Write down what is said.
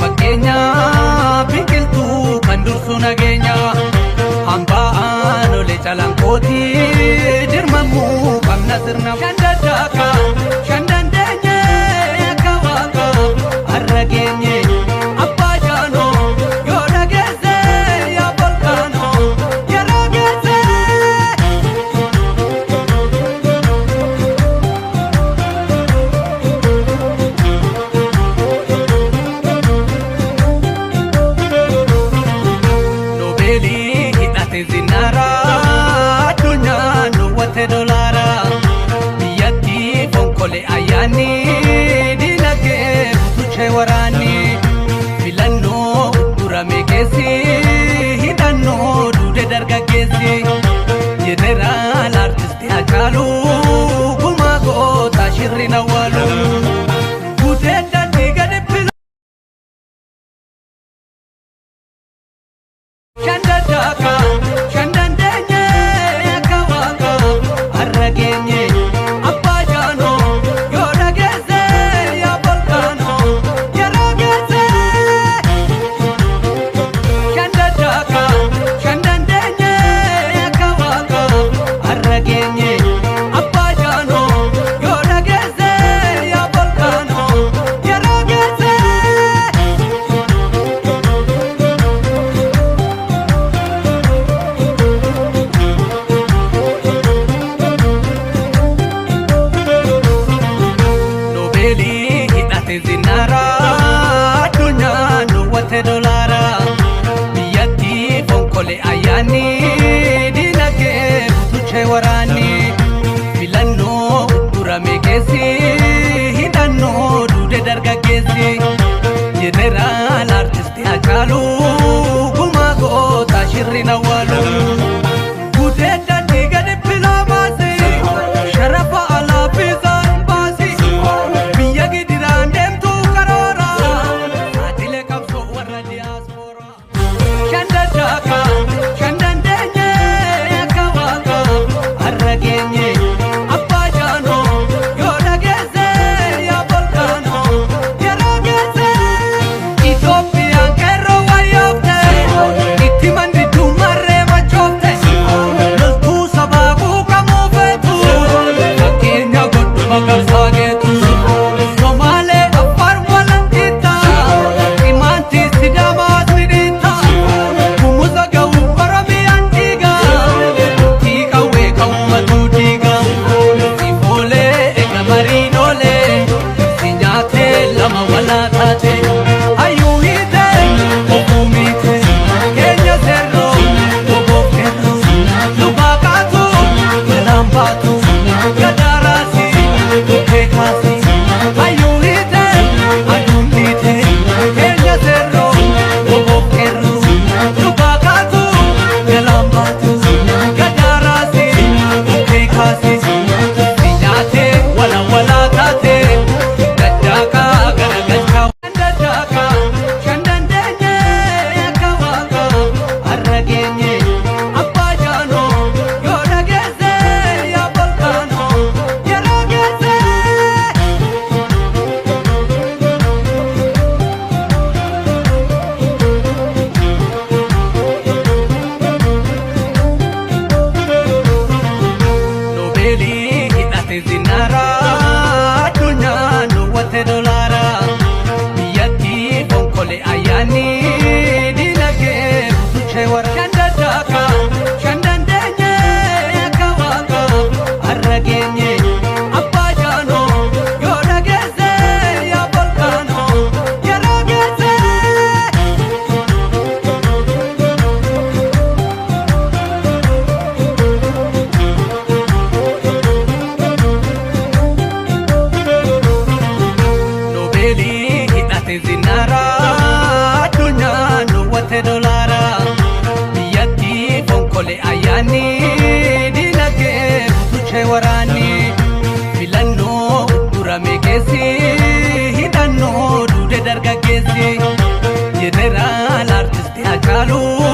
Fakkeenya biqiltuu kan dursu nageenya hambaan olee calanqooti dirmamuu qabna sirna shandaddaaka shandandeenye akka waaqa har'a geenye abbaa jaanoo yoo dhageesse yaa volkaanoo yeroo geesse. Nobeelii hidhate zinaaraa addunyaan dhoowwate dolaaraa biyyatti fonkole ayyaanni dinagdee butuchee waraanni filannoo durame keessi hidhannoo duude dargaggeessi jeneraal artisti Hacaaluu gumaa goota shirri awwaalu guuteen gadi Shandaddaaka shandandeenye akka waaqa har'a geenye abbaa jaanoo yoo dhageesse yaa volkaanoo yeroo geesse. Shandaddaaka shandandeenye akka waaqa har'a geenye abbaa jaanoo yoo dhageesse yaa volkaanoo yeroo geesse. Nobeelii hidhate zinaaraa addunyaan dhoowwate dolaaraa biyyatti fonkole ayyaanni dinagdee butuchee waraanni filannoo durame keessi hidhannoo duude dargaggeessi jeneraal artisti Hacaaluu gumaa goota shirri awwaalu guuteen dandii gadi piloomaasi sharafa alaa fi baasi biyya gidiraan deemtuu karoora haatilee qabsoo warra diyaaspooraa. Shandaddaaka shandandeenye akka waaqa har'a geenye abbaa jaanoo yoo dhageesse yaa volkaanoo yeroo geesse. Itoophiyaan qeerroo wayyoofte itti mandiduu marree machoofte loltuu sabaa quuqamuu feetu fakkeenya godhu maqarsaa geetu Somaalee Affaar walantiitta Imaanti Sidaamaa sidhiitta Gumuza ga'uu Oromiyaan dhiiga Tiiqawwee kan diiga Sifoolee eega mariinoolee Si nyaatee lama walaa taate Hayyuu hiite ofuu miite Keenya seerroo oboof keerroo Lubaa kaatu galaan baatu Gadaaraasi bukkee kaasi Hayyuu hiite aduun dhiite Keenya seerroo oboof keerroo Lubaa kaatu galaan baatu Gadaaraasi bukkee kaasi Si nyaatee wala walaa taate Daddaakaa garagalchaa Shandaddaaka shandandeenye akka waaqa har'a geenye abbaa jaanoo yoo dhageesse yaa volkaanoo yeroo geesse. Nobeelii hidhate zinaaraa addunyaan dhoowwate dolaaraa biyyatti fonkole ayyaanni dinagdee butuchee waraana. Shandaddaaka shandandeenye akka waaqa har'a geenye abbaa jaanoo yoo dhageesse yaa volkaanoo yeroo geesse. Nobeelii hidhate zinaaraa addunyaan dhoowwate dolaaraa biyyatti fonkole ayyaanni dinagdee butuchee waraanni filannoo durame keessi hidhannoo duude dargaggeessi jeneraal artisti Hacaaluu.